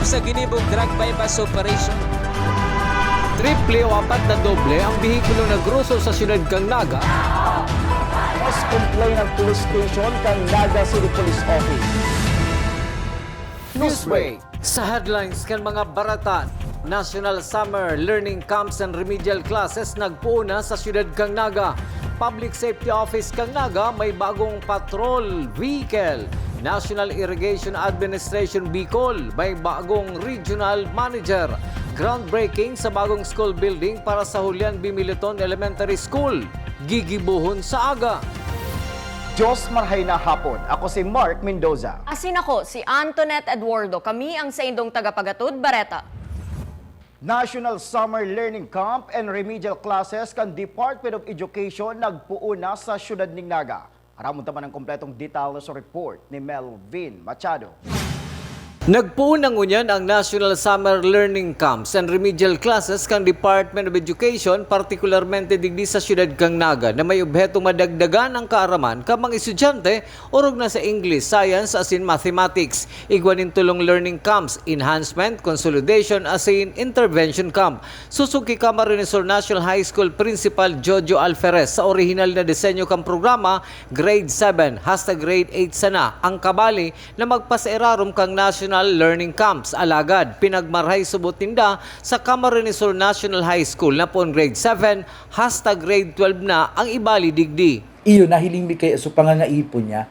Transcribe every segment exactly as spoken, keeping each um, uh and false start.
Sa ginibong drug buy-bust operation. Triple o apat na doble ang behikulo na groso sa siyudad kan Naga. Mas complain ang police station kan Naga City Police Office. Newsbreak. Sa headlines kan mga barata, National Summer Learning Camps and Remedial Classes nagpoon na sa siyudad kan Naga. Public Safety Office kan Naga may bagong patrol vehicle. National Irrigation Administration Bicol may bagong regional manager. Groundbreaking sa bagong school building para sa Julian B. Militon Elementary School. Gigibohon sa aga. Diyos marhay na hapon. Ako si Mark Mendoza. Asin ako, si Antoinette Eduardo. Kami ang saindong tagapagatod, Bareta. National Summer Learning Camp and Remedial Classes kan Department of Education nagpoon na sa siyudad ning Naga. Aramon ta man ang kompletong detalye sa report ni Melvin Machado. Nagpoon na ngunyan ang National Summer Learning Camps and Remedial Classes kan Department of Education, partikularmente digdi sa siyudad kan Naga, na may obhetong madagdagan ang kaaraman kan mga estudyante orog na sa English, Science asin Mathematics. Igwa nin tolong learning camps, Enhancement, Consolidation asin Intervention Camp. Sosog ki Camarines Sur National High School Principal Jojo Alferez, sa orihinal na disenyo kan programa, Grade seven hasta Grade eight sana ang kabali na magpasairarom kan National Learning Camps. Alagad, pinagmarhay subot ninda sa Camarines Sur National High School na poon Grade seven hasta Grade twelve na ang ibali digdi. Iyo, nahiling mi kaya so pangangaipon niya.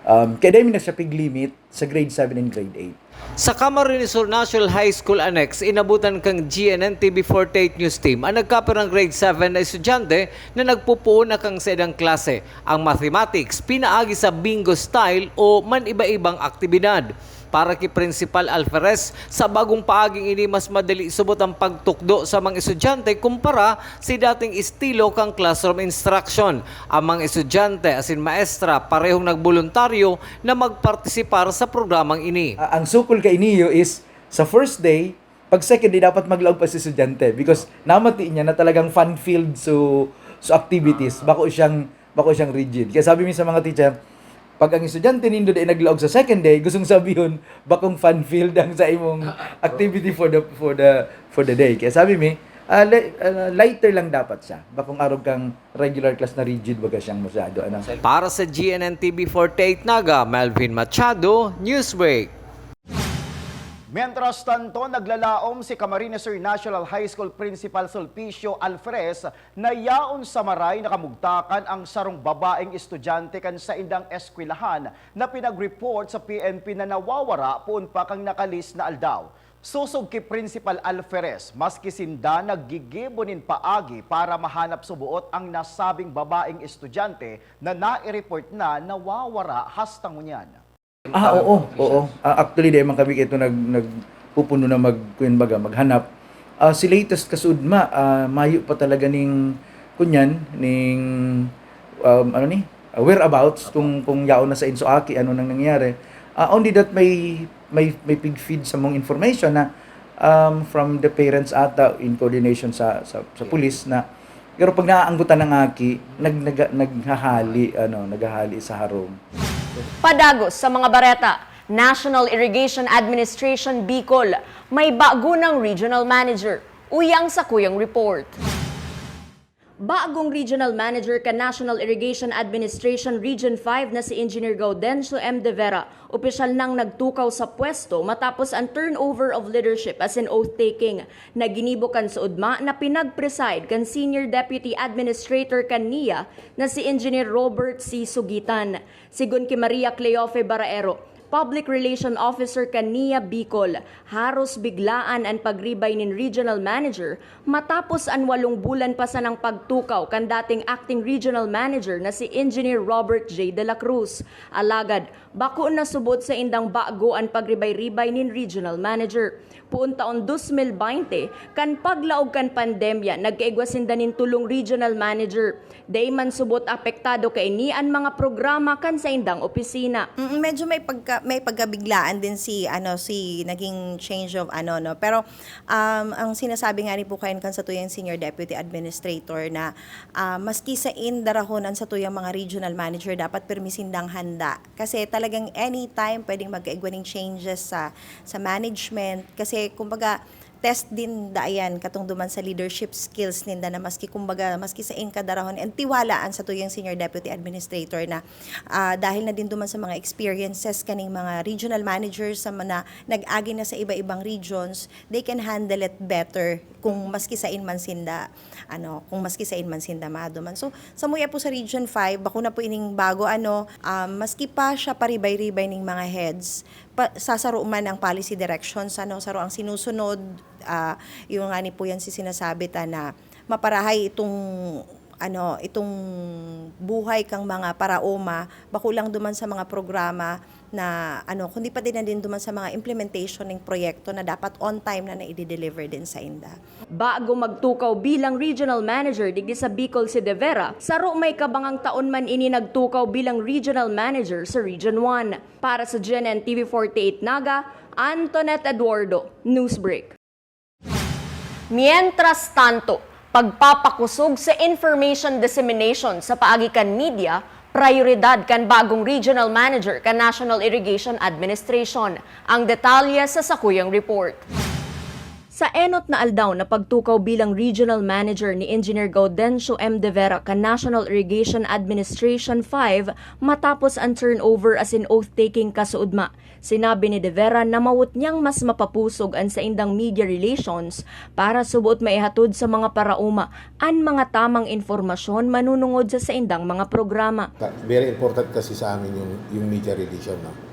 Um, kaya dahil mi na siya pig-limit sa grade seven and grade eight. Sa Camarines Sur National High School Annex, inabutan kan G N N T V forty-eight News Team ang nagkapirang grade seven na estudyante na nagpupuon na kan saindang klase, ang mathematics, pinaagi sa bingo style o man-iba-ibang aktibidad. Para ki Principal Alferez, sa bagong paaging ini mas madali subot ang pagtukdo sa mga estudyante kumpara si dating estilo kan classroom instruction. Ang mga estudyante asin maestra parehong nagboluntaryo na magpartisipar sa programang ini. Ah, ang sukol kainiyo is sa first day, pag second day dapat maglaog pa si estudyante because namati niya na talagang fun-filled so so activities. Bako siyang bako siyang rigid. Kaya sabi mi sa mga teacher, pag ang estudyante nindo dai naglaog sa second day, gustong sabihon, bakong fun-filled ang sa imong activity for the for the for the day. Kaya sabi mi, ah, li- ah, lighter lang dapat siya. Bakong arog kang regular class na rigid baga siyang masyado. Ano? Para sa G N N T V forty-eight Naga, Melvin Machado, Newsbreak. Mientras tanto, naglalaom si Camarines Sur National High School Principal Sulpicio Alferez na yaon sa maray na kamugtakan ang sarong babaeng estudyante kan saindang eskwelahan na pinag-report sa P N P na nawawara poon pa kan nakalis na aldaw. Sosog ki Principal Alferez, maski sinda naggigibo nin paagi para mahanap suboot ang nasabing babaeng estudyante na nai-report na nawawara hasta ngunyan. Ah, oo, oo. Ah, actually, dai man kami kaito nag nagpupuno na mag kuyan baga, maghanap. Ah, si latest kasud ma, ah, mayo pa talaga ning kunyan, ning, um, ano ni, ah, whereabouts kung kung yaon na sa inso aki, ano nang nangyari. Ah, only that may may may pig-feed sa mong information na um, from the parents ata in coordination sa sa, sa police na pero pag naaanggutan ng aki, nag, nag, naghahali, ano, naghahali sa harong. Padagos sa mga bareta, National Irrigation Administration Bicol, may bago ng regional manager. Uyang sa kuyang report. Bagong regional manager kan National Irrigation Administration Region five na si Engineer Gaudencio M. De Vera, opisyal nang nagtukaw sa pwesto matapos ang turnover of leadership asin oath-taking na ginibo kan suodma na pinag-preside kan Senior Deputy Administrator kan NIA na si Engineer Robert C. Sugitan. Sigon ki Maria Cleofe Baraero, Public Relation Officer kan NIA Bicol, haros biglaan an pagribay nin Regional Manager matapos an walong bulan pa sanang pagtukaw kan dating Acting Regional Manager na si Engineer Robert J. De La Cruz. Alagad, bako nasubot saindang bago an pagribay-ribay nin Regional Manager. Poon taon dos mil baynte, kan paglaog kan pandemya, nagkaigwa sinda nin tolong Regional Manager. Dai man subot apektado kaini an mga programa kan saindang opisina. Mm, medyo may pagka May pagkabiglaan din si, ano, si naging change of, ano, 'no. Pero, um, ang sinasabi nga ni po kayan kan satuyang senior deputy administrator na, ah, maski sain darahon an satuyang mga regional manager, dapat pirmi sindang handa. Kasi talagang anytime pwedeng magkaigwa nin changes sa, sa management. Kasi kumbaga, test din da yan katong duman sa leadership skills ninda na maski kumbaga, maski sain ka darahon, and tiwala an satuyang senior deputy administrator na, ah, dahil na din duman sa mga experiences kaning mga regional managers sa mga nag-agi na sa iba-ibang regions, they can handle it better kung maski sain man sinda, ano, kung maski sain man sinda maduman. So, samuya po sa Region five, bako na po ining bago, ano, ah, maski pa siya paribay-ribay ning mga heads, pa, sasaro man ang policy directions, ano, saro ang sinusunod, ah, yung nga ni po yan si sinasabi ta na maparahay itong, ano, itong buhay kang mga paraoma, bako lang duman sa mga programa na, ano, kundi pati na din duman sa mga implementation ng proyekto na dapat on time na naide-deliver din sa inda. Bago magtukaw bilang regional manager digdi sa Bicol si De Vera, saro may kabangang taon man ini nagtukaw bilang regional manager sa Region one. Para sa G N N T V forty-eight Naga, Antoinette Eduardo, Newsbreak. Mientras tanto, pagpapakosog sa information dissemination sa paagi kan media, prayoridad kan bagong regional manager kan National Irrigation Administration. Ang detalye sa sakuyang report. Sa enot na aldaw na pagtukaw bilang regional manager ni Engineer Gaudencio M. De Vera kan National Irrigation Administration five, matapos an turnover asin oath-taking kasuodma, sinabi ni De Vera na mawot niyang mas mapapusog an saindang media relations para suboot maihatod sa mga paraoma an mga tamang impormasyon manunungod sa saindang mga programa. Ka-, very important kasi sa amin yung, yung media relation, no?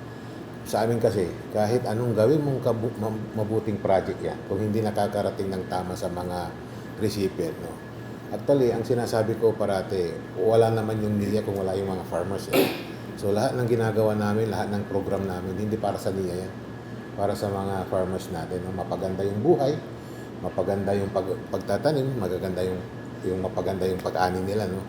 Sa amin kasi, kahit anong gawin mong kabu-, mam-, mabuting project yan, kung hindi nakakarating ng tama sa mga recipient, no? Actually, ang sinasabi ko parati, wala naman yung NIA kung wala yung mga farmers, eh. So, lahat ng ginagawa namin, lahat ng program namin, hindi para sa NIA yan. Para sa mga farmers natin, no? Mapaganda yung buhay, mapaganda yung pag-, pagtatanim, magaganda yung, yung mapaganda yung pag-ani nila, no?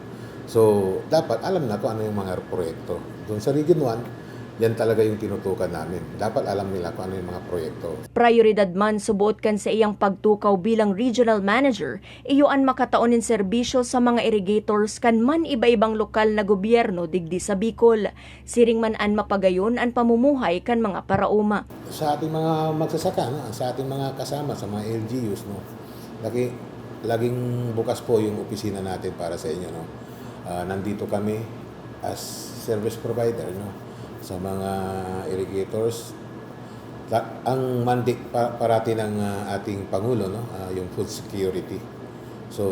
So, dapat alam na kung ano yung mga proyekto. Doon sa Region one, yan talaga yung tinutukan namin. Dapat alam nila kung ano yung mga proyekto. Prayoridad man suboot kan saiyang pagtukaw bilang regional manager, iyo an makatao nin serbisyo sa mga irrigators kan man iba-ibang lokal na gobyerno digdi sa Bicol. Siring man an mapagayon an pamumuhay kan mga paraoma. Sa ating mga magsasaka, no, sa ating mga kasama, sa mga L G Us, no, lagi, laging bukas po yung opisina natin para sa inyo, no. Ah, nandito kami as service provider, no, sa mga irrigators. Ta-, ang mandate pa-, parati ng, ah, ating Pangulo, no, ah, yung food security. So,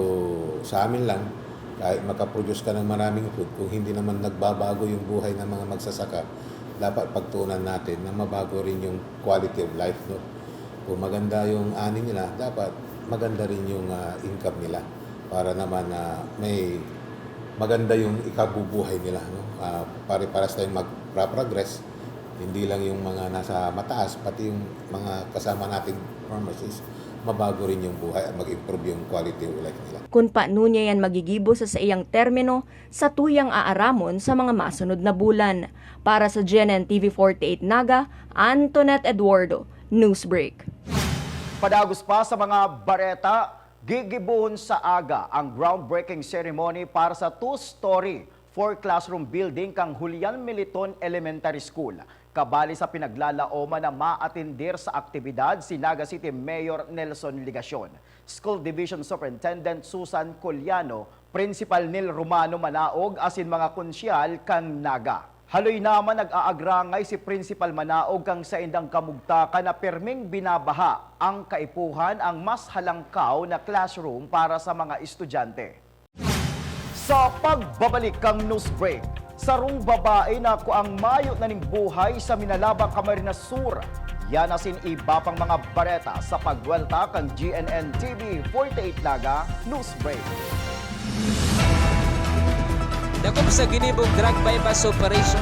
sa amin lang, kahit makaproduce ka ng maraming food, kung hindi naman nagbabago yung buhay ng mga magsasaka, dapat pagtuunan natin na mabago rin yung quality of life, no? Kung maganda yung ani nila, dapat maganda rin yung, ah, income nila para naman na may maganda yung ikabubuhay nila, no? Ah, pare-pares tayong magpro-progress, hindi lang yung mga nasa mataas, pati yung mga kasama nating farmers is mabago rin yung buhay at mag-improve yung quality of life nila. Kun paano niya yan magigibo sa saiyang termino, satuyang aaramon sa mga masunod na bulan. Para sa G N N T V forty-eight Naga, Antoinette Eduardo, Newsbreak. Padagos pa sa mga bareta, gigibohon sa aga ang groundbreaking ceremony para sa two-story, four-classroom building kan Julian Militon Elementary School. Kabali sa pinaglalaoman na maatender sa aktibidad si Naga City Mayor Nelson Legacion, School Division Superintendent Susan Coliano, Principal Neil Romano Manaog asin mga konsyehal kan Naga. Haloy naman nag-aagrangay si Principal Manaog kan saindang kamugtakan na pirming binabaha ang kaipuhan ang mas halangkaw na classroom para sa mga estudyante. Sa pagbabalik kan news break, sarong babae na kuang mayo na ning buhay sa Minalaba, Camarines Sur. Yan asin iba pang mga bareta sa pagwelta kan G N N T V forty-eight Naga News Break. Dakop sa ginibong drug buy-bust operation.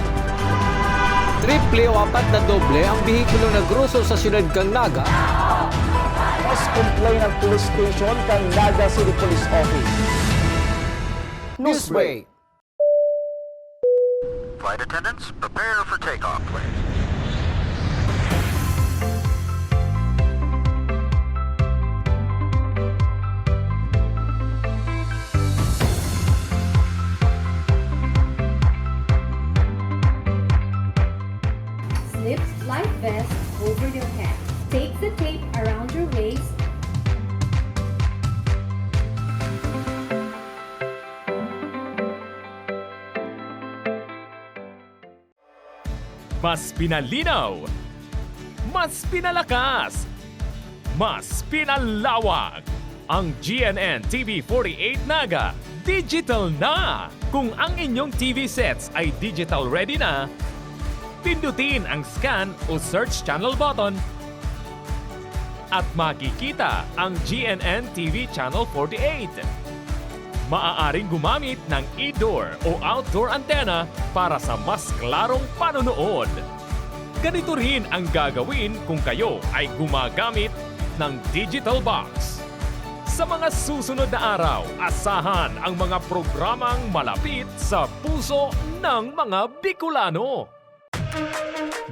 Triple o apat na doble ang behikulo na groso sa siyudad kan Naga. Mas complain ang police station kan Naga City Police Office. Newsbreak. Flight attendants, prepare for takeoff, please. Vest over your head. Take the tape around your waist. Mas pinalinaw, mas pinalakas, mas pinalawak. Ang G N N T V forty-eight Naga digital na! Kung ang inyong T V sets ay digital ready na, pindutin ang scan o search channel button at makikita ang G N N T V Channel forty-eight. Maaaring gumamit ng indoor o outdoor antenna para sa mas klarong panonood. Ganito rin ang gagawin kung kayo ay gumagamit ng digital box. Sa mga susunod na araw, asahan ang mga programang malapit sa puso ng mga Bicolano.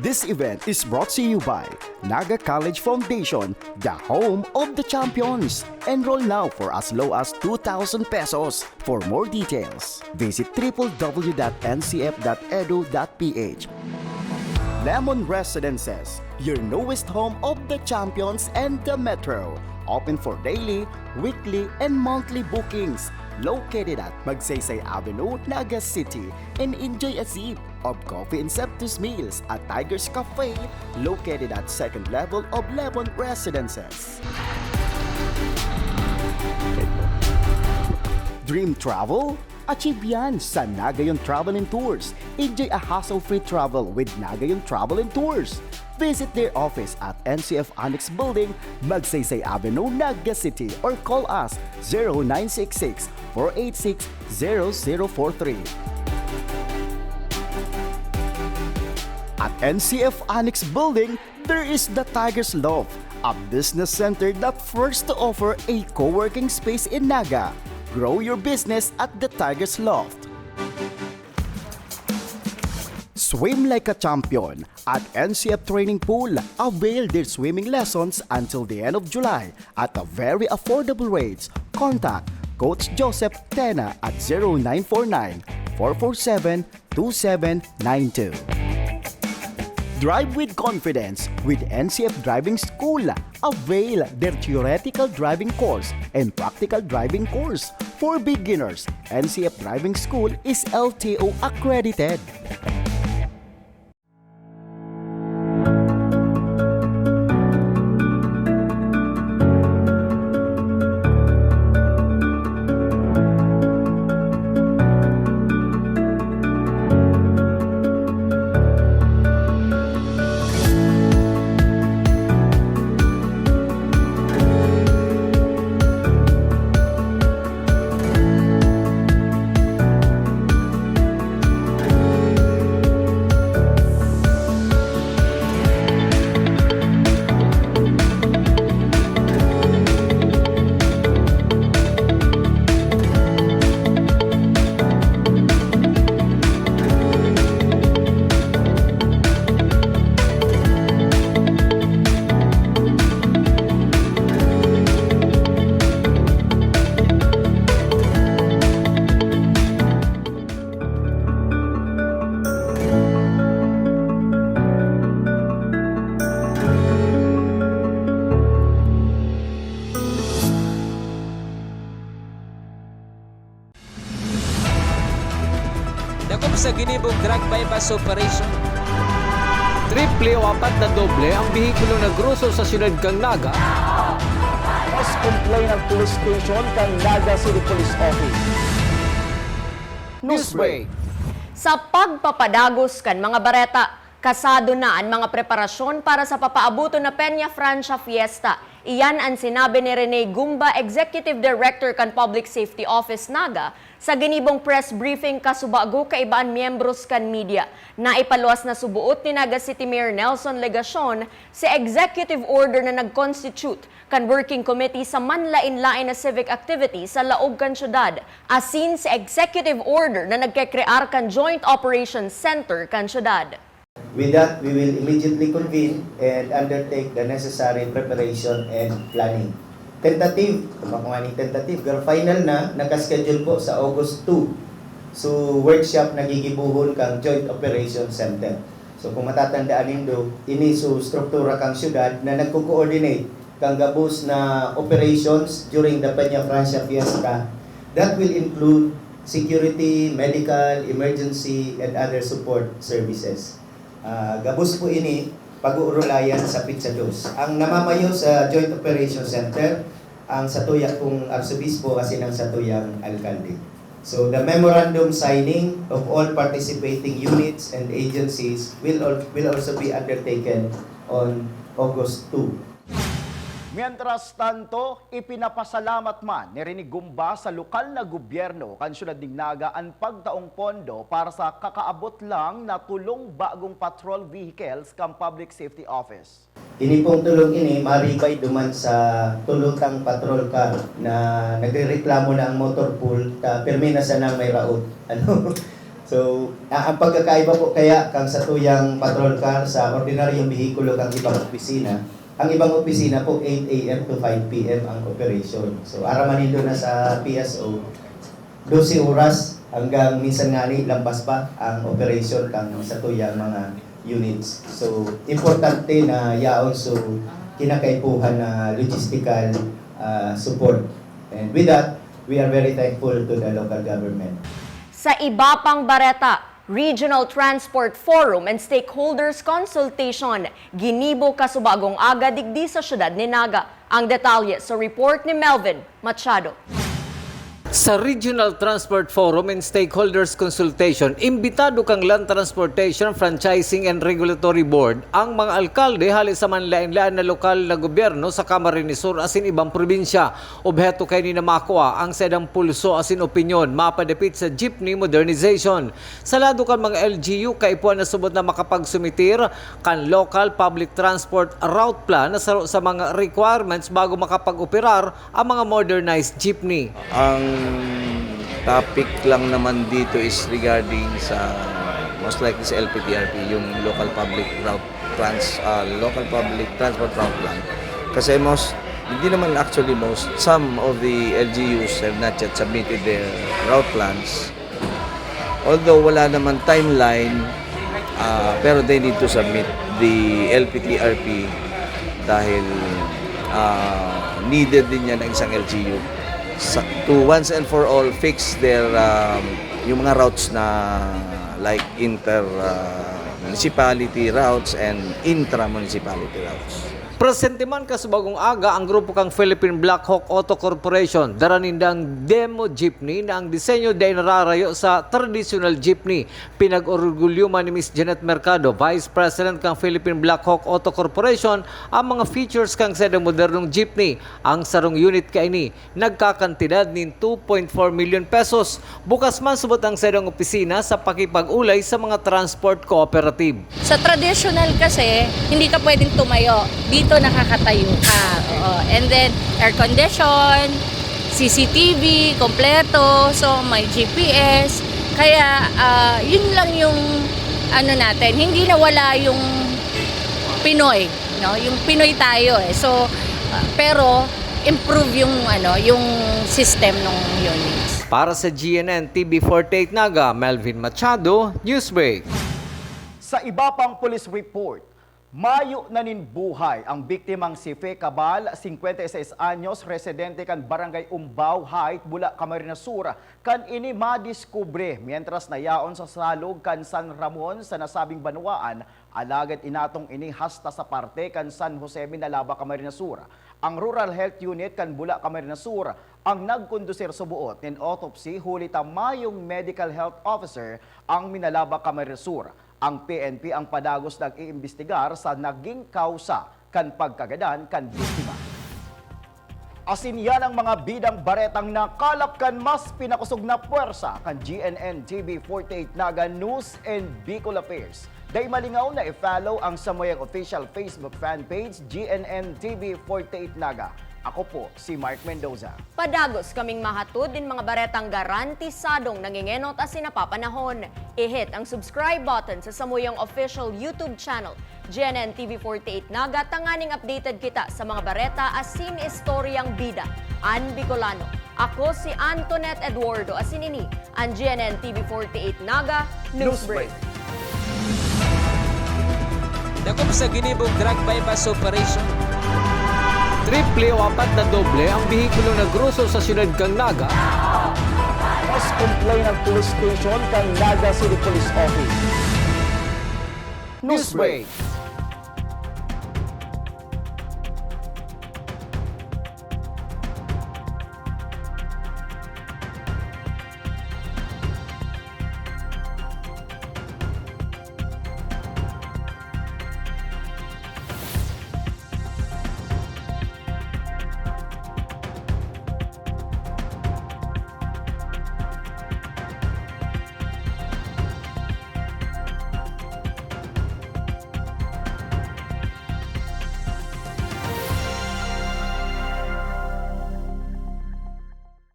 This event is brought to you by Naga College Foundation, the home of the champions. Enroll now for as low as two thousand pesos. For more details, visit triple w dot n c f dot edu dot p h. Lemon Residences, your newest home of the champions and the metro. Open for daily, weekly, and monthly bookings. Located at Magsaysay Avenue, Naga City, and enjoy a sip of coffee and Septus Meals at Tiger's Cafe, located at second level of Lemon Residences. Dream Travel? Achieve yan sa Nagayon Travel and Tours. Enjoy a hassle-free travel with Nagayon Travel and Tours. Visit their office at N C F Annex Building, Magsaysay Avenue, Naga City, or call us zero nine six six, four eight six, zero zero four three. At N C F Annex Building, there is the Tiger's Loft, a business center that first to offer a co-working space in Naga. Grow your business at the Tiger's Loft. Swim like a champion at N C F Training Pool. Avail their swimming lessons until the end of July at a very affordable rates. Contact Coach Joseph Tena at zero nine four nine, four four seven, two seven nine two. Drive with confidence with N C F Driving School. Avail their theoretical driving course and practical driving course. For beginners, N C F Driving School is L T O accredited. Dakop sa ginibong drug buy-bust operation. Triple o apat na doble ang behikulo na groso sa siyudad kan Naga. Mas complain ang police station kan Naga City Police Office. Newsbreak. Sa pagpapadagos kan mga bareta, kasado na an mga preparasyon para sa papaaboton na Peña Francia Fiesta. Iyan an sinabi ni Rene Gumba, Executive Director kan Public Safety Office Naga, sa ginibong press briefing kasubago kaiba an miyembros kan media. Naipaluwas na suboot ni Naga City Mayor Nelson Legacion si executive order na nag-constitute kan working committee sa manlaen-laen na civic activity sa laog kan syudad, asin sa executive order na nagkekrear kan Joint Operations Center kan syudad. With that, we will immediately convene and undertake the necessary preparation and planning. Tentative, makuha ni tentative, pero final na, nakaschedule po sa August two. So, workshop na gigibuhon kang Joint Operations Center. So, kung matatandaan nindo, ini so struktura kan syudad na nagko-coordinate kan gabos na operations during the Peña Francia Fiesta. That will include security, medical, emergency, and other support services. Ah, gabos po ini pag-uurulayan sa Petsa Dos. Ang namamayo sa Joint Operations Center, ang satuya pong Arsobispo asin ang satuyang alkalde. So, the memorandum signing of all participating units and agencies will al-, will also be undertaken on August two. Mientras tanto, ipinapasalamat man ni Rene Gumba sa lokal na gobyerno kan siyudad nin Naga an pagtaong pondo para sa kakaabot lang na tulong bagong patrol vehicles kan Public Safety Office. Ini pong tulong ini maribay duman sa tulutang patrol car na nagrereklamo na ang motor pool ta pirmi na sanang may raot. Ano? So, ah, ang pagkakaiba po kaya kang satuyang patrol car sa ordinaryong behikulo kang ibang opisina, ang ibang opisina po eight a m to five p m ang operation. So, aramanin do na sa P S O, dose oras hanggang minsan ngani lambas pa ang operation kang satuyang mga units. So, importante na yaon so kinakaipuhan na logistical ah, support. And with that, we are very thankful to the local government. Sa iba pang bareta, Regional Transport Forum and Stakeholders Consultation ginibo kasubagong aga digdi sa siyudad ni Naga. Ang detalye sa report ni Melvin Machado. Sa Regional Transport Forum and Stakeholders Consultation, imbitado kang Land Transportation Franchising and Regulatory Board ang mga alkalde hali sa manlaen-laen na lokal na gobyerno sa Camarines Sur asin ibang probinsya. Obheto kaini na makua ang saindang pulso asin opinyon mapadapit sa jeepney modernization. Sa lado kan mga L G U, kaipuhan na subot na makapagsumitir kan Local Public Transport Route Plan na saro sa mga requirements bago makapag-operar ang mga modernized jeepney. Ang topic lang naman dito is regarding sa most likely sa L P T R P, yung local public route trans uh, local public transport route plan. Kasi most hindi naman actually most some of the L G Us have not yet submitted their route plans. Although wala naman timeline, uh, pero they need to submit the L P T R P dahil uh, needed din yan ng isang L G U sa, to once and for all fix their um, yung mga routes na like inter uh, municipality routes and intra municipality routes. Presente man kasubagong aga ang grupo kang Philippine Black Hawk Auto Corporation. Dara ninda ang demo jeepney na ang disenyo dai nararayo sa tradisyonal jeepney. Pinag-orgulyo man ni Miss Janet Mercado, Vice President kang Philippine Black Hawk Auto Corporation, ang mga features kang saindang modernong jeepney. Ang sarong unit kaini nagkakantidad nin two point four milyon pesos. Bukas man subot ang saindang opisina sa pakipag-ulay sa mga transport cooperative. Sa traditional kasi, hindi ka pwedeng tumayo. Dito nakakatayo ka. Oo. And then, air condition, C C T V, kompleto. So, may G P S. Kaya, ah, yun lang yung ano natin. Hindi nawala yung Pinoy, no? Yung Pinoy tayo eh. So, ah, pero improve yung ano, yung system ng units. Para sa G N N T V forty-eight Naga, Melvin Machado, Newsbreak. Sa iba pang police report, mayo na nin buhay ang biktimang si Fe Cabal, singkwenta y seis anyos, residente kan Barangay Umbao Height, Bula, Camarines Sur, kan ini madiskubre mientras nayaon sa salog kan San Ramon sa nasabing banwaan. Alagad inatong ini hasta sa parte kan San Jose, Minalaba, Camarines Sur. Ang Rural Health Unit kan Bula, Camarines Sur, ang nagkondusir suboot nin autopsy huli ta mayong medical health officer ang Minalaba, Camarines Sur. Ang P N P ang padagos nag-iimbestigar sa naging kausa kan pagkagadan kan biktima. Asin yan ang mga bidang baretang nakalap kan mas pinakosog na pwersa kan G N N T V forty-eight Naga News and Bicol Affairs. Dai malingaw na i-follow ang samuyang official Facebook fan page, G N N T V forty-eight Naga. Ako po si Mark Mendoza. Padagos kaming mahatod nin mga baretang garantisadong nangengenot asin napapanahon. I-hit ang subscribe button sa samuyang official YouTube channel, G N N T V forty-eight Naga, tanganing updated kita sa mga bareta asin istoryang bida an Bicolano. Ako si Antoinette Eduardo asin ini an G N N T V forty-eight Naga Newsbreak. Dakop sa ginibong drug buy-bust operation. Triple o apat na doble ang behikulo na groso sa siyudad kan Naga. Mas complain ang police station kan Naga City Police Office. Newsbreak.